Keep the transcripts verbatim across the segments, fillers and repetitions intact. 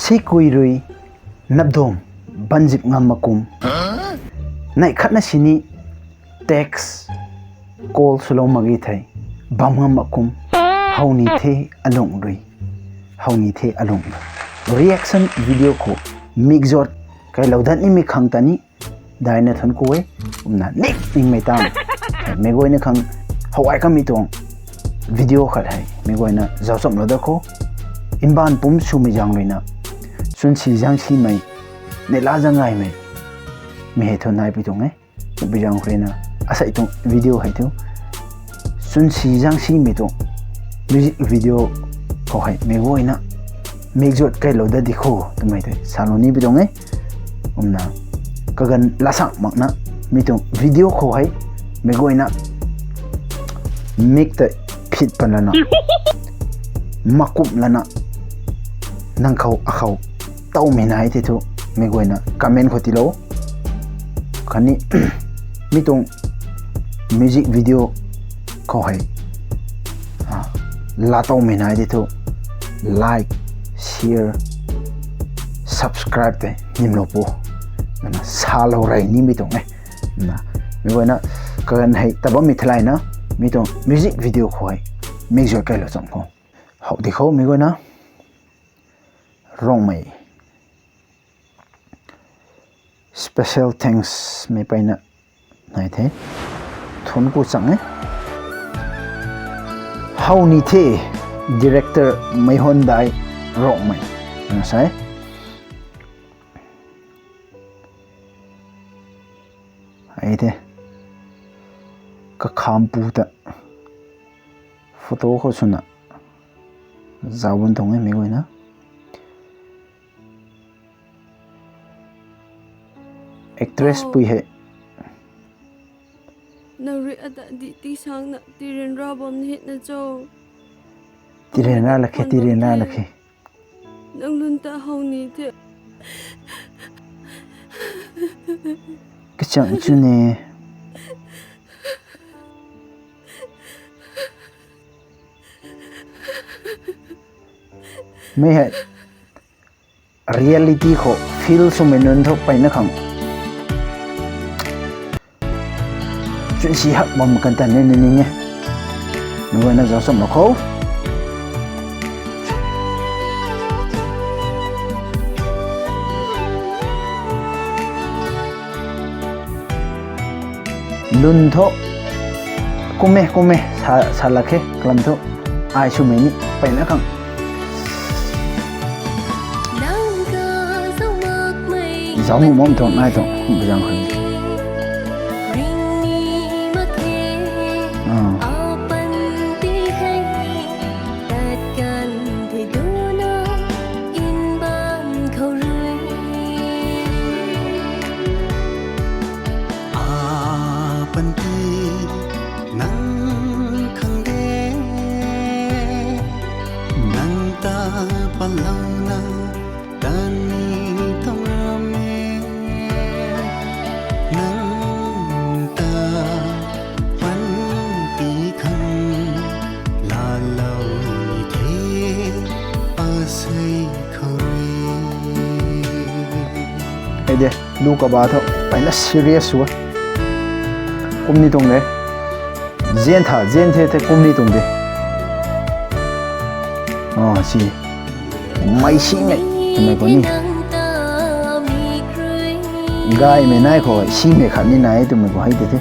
Sikui rui napdum banzip ngam makum. Neih khatna sini text call swlou mak ge thei bam ngam makum. How ni the alung rui. How ni the alung rui. Reaction video khou mikzat kailou dat nimei khang ta ni daina thuanc ku e, kumna nik ningmei tang. Meic guayna khang how ai kamei tuang video khat hei meic guayna zauchamlou dat khou. Mbaanv pumc swmei zaeng ruina chwnsi zaeng simei, neihla zaeng gaymei, mi hei thu nai pui tuang e. Kumbi zaeng khou ruina asei tuang video hei thu chwnsi zaeng simei tuang music video khou hei meic guayna mikzat kailou dat di khou twmei tei salou ni pui tuang e. Kumna kaganv lasang makna mi tuang video khou hei meic guayna mik tei phit pan lana, makum lana, nang khou akhou tawmei nai tei thu meic guayna comment khou tiilou. Khatni mi tuang music video khou hei laa tawmei nai tei thu like, share, subscribe tei nimlou pu, nana salou rey nimei tuang e. Na, meic guayna kaganv hei ta bammei theilayna mi tuang music video khou hei mikzat kailou cham khou, how di khou meic guayna Rongmei special thanks mei peyna nai the. Thuanc ku chang e. How ni the, director Meihondai Rongmei na sa e. Ai the, kakham pu ta photo khou swna zauc bam tuang e meic guayna. Actress pui hei. Nang rui ata di tisangna tiryanra bam ni na cho? Tiryanra lak khe, tiryanra lak khe. Nang lun ta how ni the. Kachang chu ni. Mei hei reality khou feel swmei nunc thu peyna khang chwnsi hak bam kan tan ni ning e. Meic guayna zauc cham lou khou. Lun thu kumme kumme sa, sa lak khe kalam thu ai swmei ni peyna khang. Zauc nuh bam tuang nai tuang bzang khang. Ah. Apanti nang khang de, nang ta palouna tani tuang ram e, nang ta panti khang laalou ni the, pasei khou rui. Hei de, lu kaba thu peyna serious sw e. Kum ni tuang de. Zian tha, zian the the kum ni tuang de. Ah, si. Mei simei, twmei khou ni. Gaymei nai khou simei khat ni nai twmei khou hei tei the.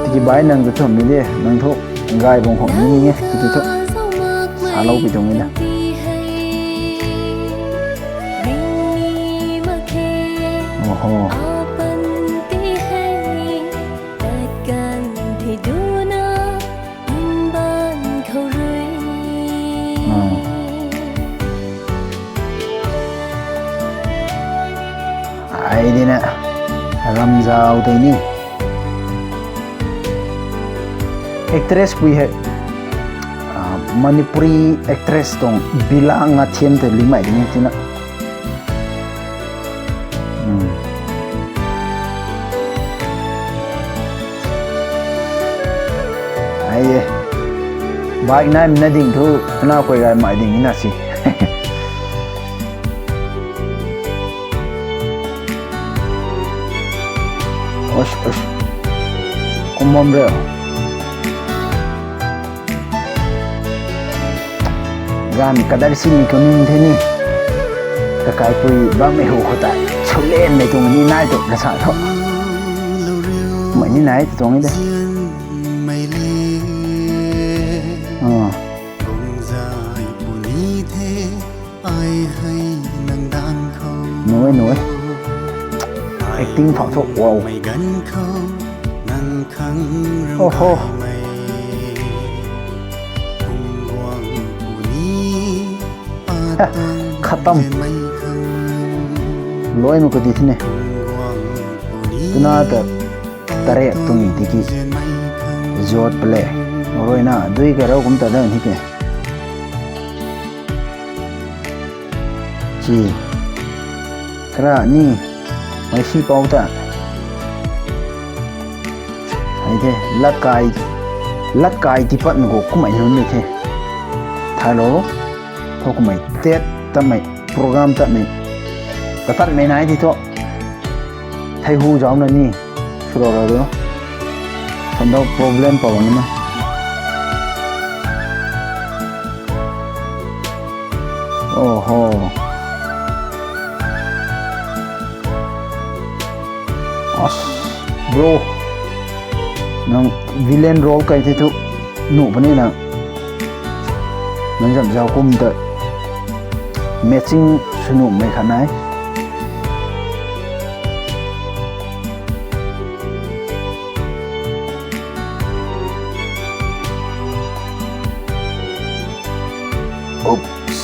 Tiki bai nang tu thumhmei de, nang thu gay bang khou ni ning e, tiki thu salou pi tuang e na. Oho. Ah. Ai dina, ramzau tei ni. Actress pui hei, ah, Manipuri actress tuang Bila Ngathiam tei luimei ding e tina. Hmm. Bike naimei na ding thu, twna koi gay mai ding na si. Osh, osh. Kum bam re. Ganv kadar sini khou ning the ni. Kakaipui bammei hu khou ta. Sulenmei tuang ni nai tu kasa tho. Mei ni nai tu tuang ni de. Nuai, nuai. Acting phak thu, wow. Oho. Khatam. Loimei khou di thine. Twna ta tarek tuang ni tiki. Zuat pale. Rui na, dui kai rau kum ta dan hi ke. Ci. Kara ni. Mei si pou ta. Hei the, latkai, latkai tipat mei khou kumhmei nunc mei the. Thailou, khou kumhmei tet tatmei, program tatmei. Katatmei nai ti thu. Thei hu zauc na ni, swlou ra do. Sandau problem pou na. Oho. As, bro. Nang villain role kai the thu nuh puni na. Nang zam zau kum ta matching sw nuhmei khat nai. Oops,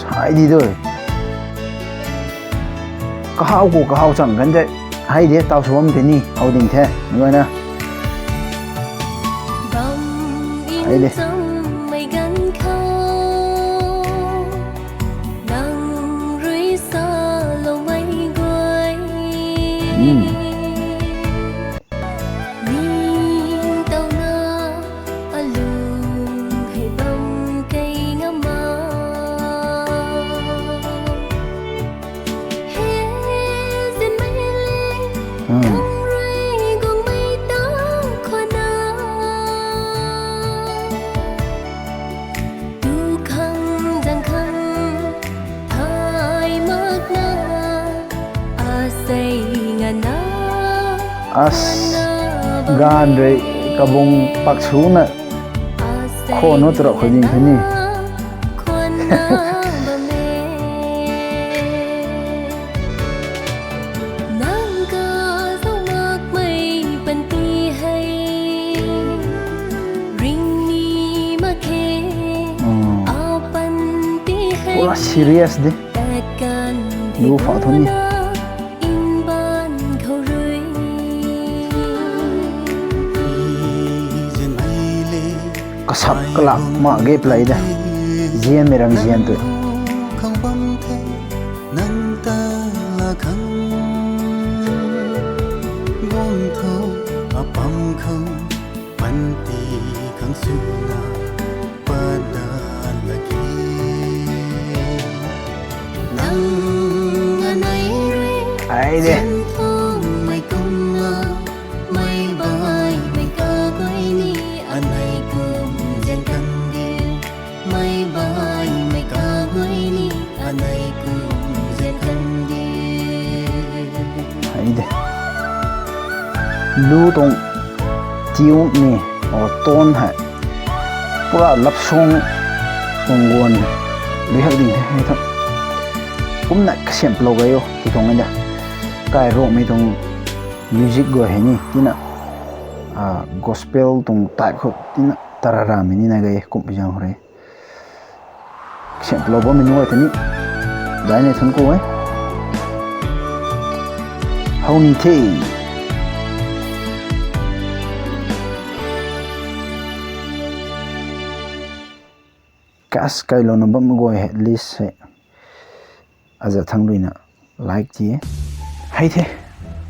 hai di doi. Kahaw khou kahaw chang kan de. Hai de, tau sw bam tei ni, how ding the. Ngai na. Hai de. Hmm. Ningtowna alung hei bam kei ngam ma. He zinmei le, hmm, rui guangmei ta khwan na. Tu khang zang khang thay mak na, asei nga na. As, khwan na bam ganv rui e. Kabung pak suna. Khou nu tara khou ding the ni. Nang ka zauc makmei panty hei ring ni mak khe. Hmm. A panty hei pura serious de. Tat kan lu pha thu ni. Kasak kalak ma ge play da. Zianmei ram zian tu. Ai de. Ai de. Lu tuang tune ni, o, tone hei. Pura love song tuang guan lui hak ding the hei thu. Kumna kasiamhlou gay o, ti tuang e da. Kai Ruangmei tuang music guay hei ni, tina, a, gospel tuang type khou, tina, tararamei ni na gay, kum zang khou re. Kasiamhlou bammei nunc guay ta ni. Dai nei thun ku e. How ni the. Kas kailouna bam guay hei list hei. Aza thang ruina like ti e. Hei the.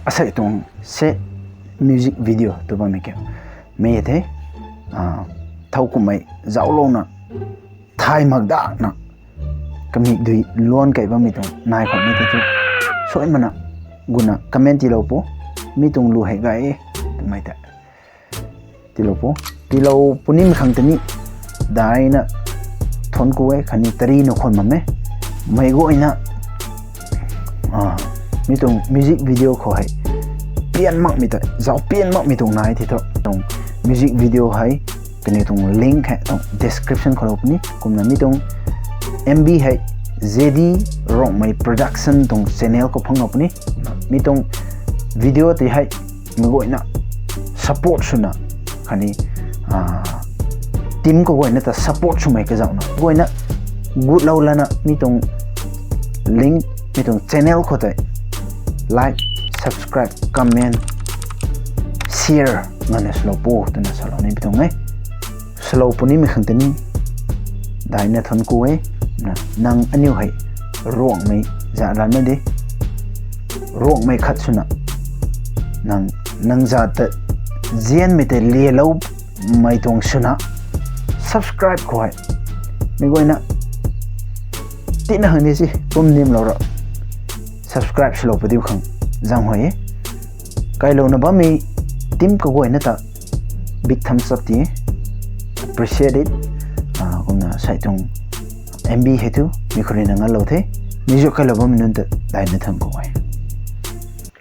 Asei tuang se music video tu bammei ke. Mei the. Ah, thow kumhmei zauclouna, thay mak dakna, kamikdui luan kei bammei tuang nai khou ni tei thu, suaimana, guna comment tiilou pu, mi tuang lu hei gay e, twmei tei tiilou pu, tiilou punimei khang tei ni, daina thuanc ku e, khatni tarina khwan bam e, meic guayna, mi tuang music video khou hei, pian makmei tei, zauc pian makmei tuang nai tei thu, tuang music video hei, kaniw tuang link hei tuang description khou lou puni, kumna mi tuang M B hei Z D Rongmei Production tuang channel khou phang lou puni, mi tuang video tei hei, meic guayna support swna, khatni team kaguayna ta support swmei kazauhna, guayna gutlou lana mi tuang link, mi tuang channel khou tei like, subscribe, comment, share nganvna swlou pu twna salou ni pi tuang e. Swlou punimei khang tei ni, daina thuanc ku e, nang aniu hei Ruangmei zat ranmei de, Ruangmei khat swna, nang, nang zat ta zianmei tei lialoumei tuang swna, subscribe khou hei, meic guayna, tina khang ni si pum nimlou ra, subscribe swlou padiu khang, zaenghuay e. Kailouna bammei team kaguayna ta big thumbs up ti e, appreciate it. Kumna sei tuang M B hei thu mi khou ruina nganlou the, mi zu kailou bammei nunc ta daina thuanc ku e.